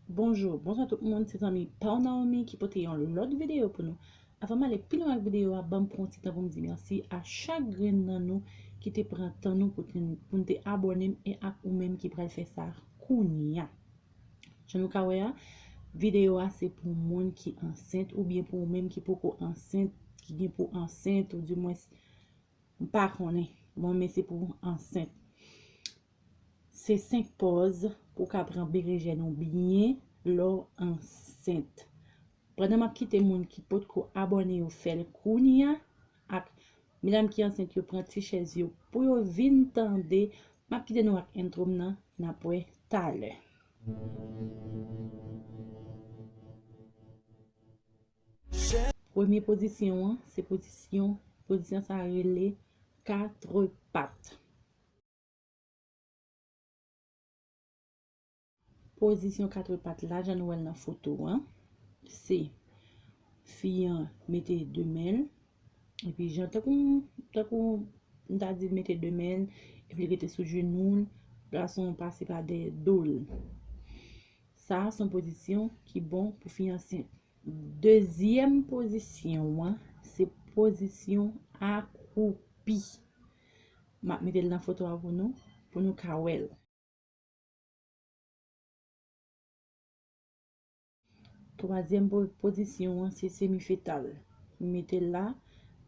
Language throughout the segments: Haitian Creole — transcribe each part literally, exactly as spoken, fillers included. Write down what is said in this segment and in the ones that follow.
Bonjou, bonswa tout moun, se zanmi pa w Naomi ki pote yon lòt videyo pou nou. Avan m ale pi lwen ak videyo a, ban m pran yon ti tan pou m di mèsi a chak grenn nan nou ki te pran tan nou pou, pou n te abòne m e ak ou menm ki pral fè sa kounye a. Jan nou ka wè a, videyo a se pou moun ki ansent oubyen pou ou menm ki poko ansent, ki gen pou ansent, ou dimwens, m pa konnen. Bon, men se pou ansent. Se senk pòz pou w ka pran berejèn ou byen lè w ansent. Pandan m ap kite moun ki potko abòne yo fè l kounye a, ak medam ki ansent yo pran ti chèz yo pou yo vin tande, m ap kite nou ak entwo m nan, n ap wè talè. Premye pozisyon an, se pozisyon, pozisyon sa a rele quatre pattes. Pozisyon quatre pattes la, jan nou wè l nan foto an, se fi an mete de men l, epi jan tankou, tankou m ta di l mete de men l, epi l rete sou jenou l, gason an pase pa dèyè do l. Sa a se yon pozisyon ki bon pou fi ansent. Dezyèm pozisyon an, se pozisyon akwoupi. M ap mete l nan foto a pou nou, pou nou ka wè l. Twazyèm po-, pozisyon an, se semi fetal. M mete l la,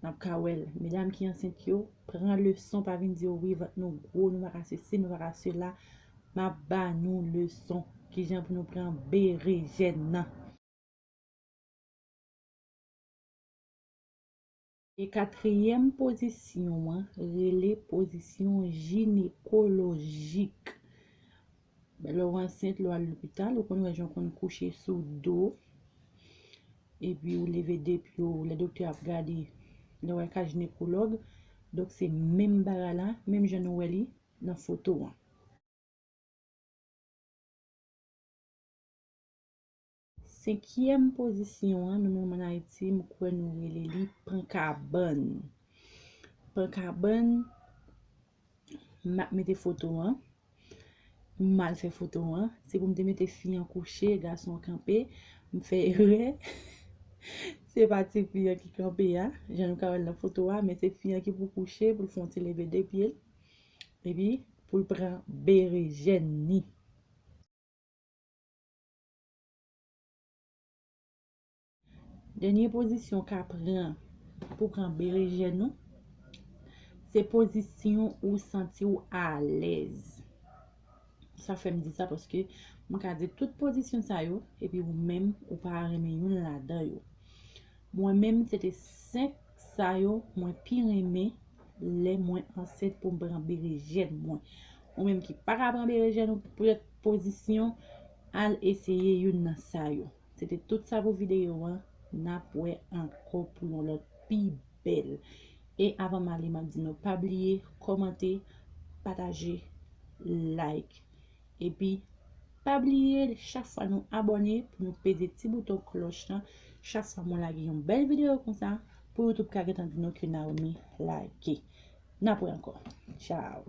n ap ka wè l. Medam ki ansent yo, pran leson, pa vin di yo, "Wi, vant nou gwo, nou pa ka sesi, nou pa ka sela." M ap ba nou leson kijan pou nou pran berejèn nan. E katriyèm pozisyon an rele pozisyon jinekolojik. Lè w ansent, lè w al lopital, ou konn wè jan w konn kouche sou do, epi ou leve de pye w, lè doktè ap gade, lè w al ka jinekològ. Donk, se menm bagay la, menm jan nou wè li nan foto an. Senkyèm pozisyon an, nou menm ann Ayiti, m kwè nou rele li pankabann. Pankabann, m ap mete foto an. M mal fè foto an. Se pou m te mete fi an kouche, gason an kanpe. M fè erè. Se pa ti fi an ki kanpe a, jan nou ka wè l nan foto a, men se fi an ki pou kouche, pou l fè yon ti leve de pye l. Epi, pou l pran berejèn ni. Dènye pozisyon w ka pran pou pran berejèn ou, se pozisyon ou santi w alèz. Sa fè m di sa paske m ka di tout pozisyon sa yo, epi ou menm, ou pa renmen youn ladan yo. Mwen menm, se te senk sa yo mwen pi renmen lè mwen ansent pou m pran berejèn mwen. Ou menm ki pa ka pran berejèn ou pou lòt pozisyon, al eseye youn nan sa yo. Se te tout sa pou videyo an. N ap wè ankò pou yon lòt pi bèl. E avan m ale, m ap di nou pa bliye kòmante, pataje, like. Epi, pa bliye, chak fwa nou abòne, pou nou peze ti bouton klòch lan, chak fwa mwen lage yon bèl videyo konsa, pou YouTube ka gentan di nou ke Naomi lage. N ap wè ankò. Tchao.